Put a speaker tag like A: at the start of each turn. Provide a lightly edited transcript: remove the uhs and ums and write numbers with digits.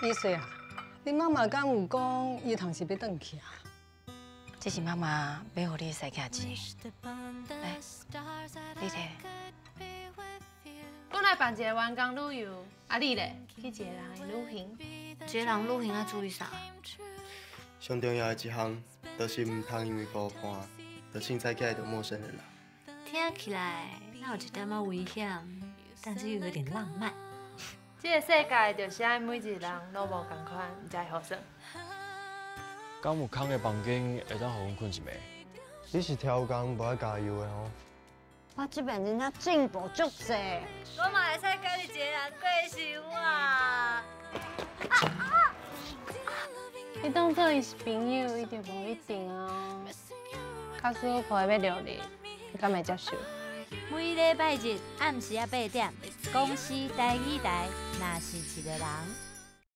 A: 伊說啊，你媽媽敢有講伊通時欲轉去啊？
B: 這是媽媽買予你的西鏡錢，來，你提。
C: 阮來辦一个員工旅遊，啊你咧去一个人的旅行。
B: 一个人旅行愛注意啥？
D: 上重要的一項，就是毋通因為孤伴，就凊彩起來著陌生人啦。
E: 聽起來那有一點仔危險，但是又有點浪漫。
C: 這个世界就是愛每一个人攏無仝款，毋知會予算。
F: 敢有空的房間會當予阮睏一暝？
D: 你是超工無愛加油的吼？
G: 我這邊真正進步足濟。
E: 我嘛會使家己一个人過生活。啊。
C: 你當做伊是朋友，伊就無一定啊。假使我抱伊欲掠你，你敢會接受？
E: 每禮拜日暗時仔8點，公視台語台，若是一个人。